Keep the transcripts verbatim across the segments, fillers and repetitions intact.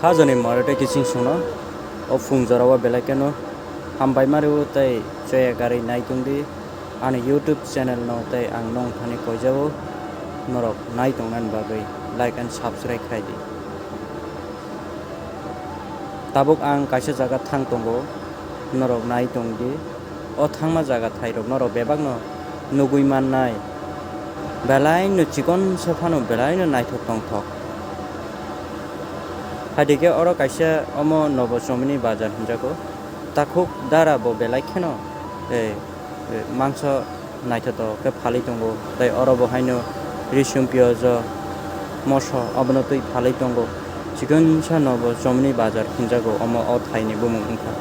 Khajani mare tei kiching songno o phung jorao belai kheno hambai mario tei choya karwi nai tongdi ani YouTube channel no tei ang nong thani koijao norok nai tongnani bagwi like and subscribe khaidi. Tabuk ang kaisa jaga thang tongo, norok nai tongdi. O thangma jaga thairok norok bebakno nugwi mannai. Belaino chikonsa phano belaino naithok tongthok. Haidike oro kaisa omo Nobo Chomini bazar hinjago. Takhuk dara bo belai kheno, eh, eh, mangso naithotok khe phalwi tongo. Tei oro bo haino risum, piyaj, moso abono twi phalwi tongo. Chikonsa Nobo Chomini bazar hinjago omo o thaini bumung wngkha.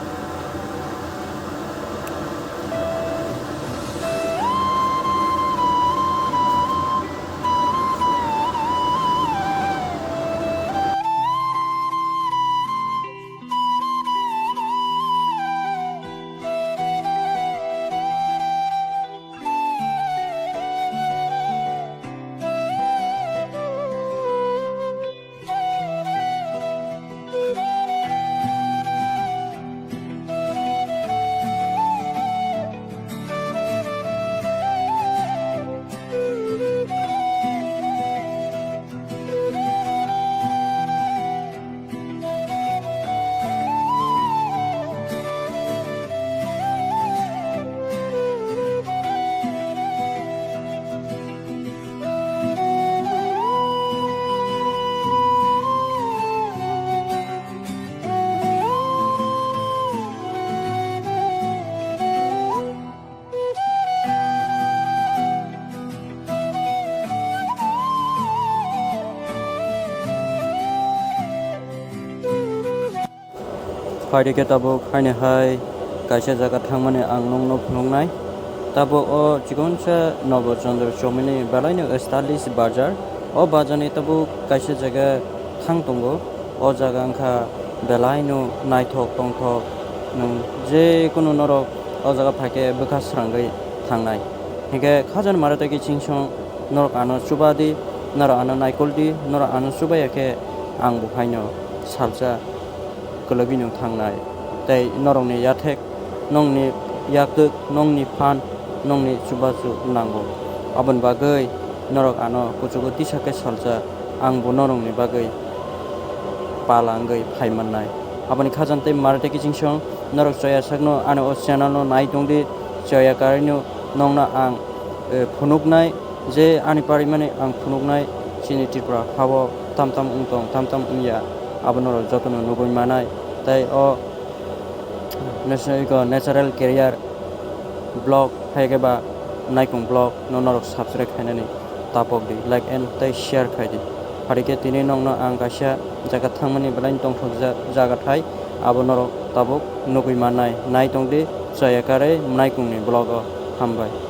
Phaidi khe tabuk haini hai kaisa jaga thangmani ang nokno phunuknai. Tabuk o chikonsa Nobo Chandra Chomini belaino stylish bazar. O bazarni tabuk kaisa jaga thang tongo. O jaga wngkha belaino naithok tongthok. Nwng jekunu norok o jaga phaikhe bwkha srangwi thangnai. Hinkhe khajani mare tei kiching song norok ano chubadi, norok ano naikoldi, norok ano chubaya khe ang bo phaino salsa kwlwgwino thangnai. Tei norokni yathek, nongni yaktwk, nongni phan, nongni chubachu nango. Aboni bagwi norok ano kuchugo tisa khe salsa, ang bo norokni bagwi pala wngwi phai mannai. Aboni khajani tei mare tei kiching song norok choya sakno ani o channel no nai tongdi, choya karwino nongno ang, eh, phunuknai. Je ani parimani ang phunuknai, chini Tripura hao tam tam wng tong, tam tam wng ya, abo norok jotono nugwi manai. Tei o nation-, iko natural career vlog, hai khe ba naikung vlog no norok subscribe khainani tapok di, like and tei share khai di. Phaidi khe tini nokno ang kaisa jaga thangmani belai tongthok ja-, jaga thai, abo norok tabuk nugwi manai. Nai tongdi, choya karwi naikungni vlog o. Hambai.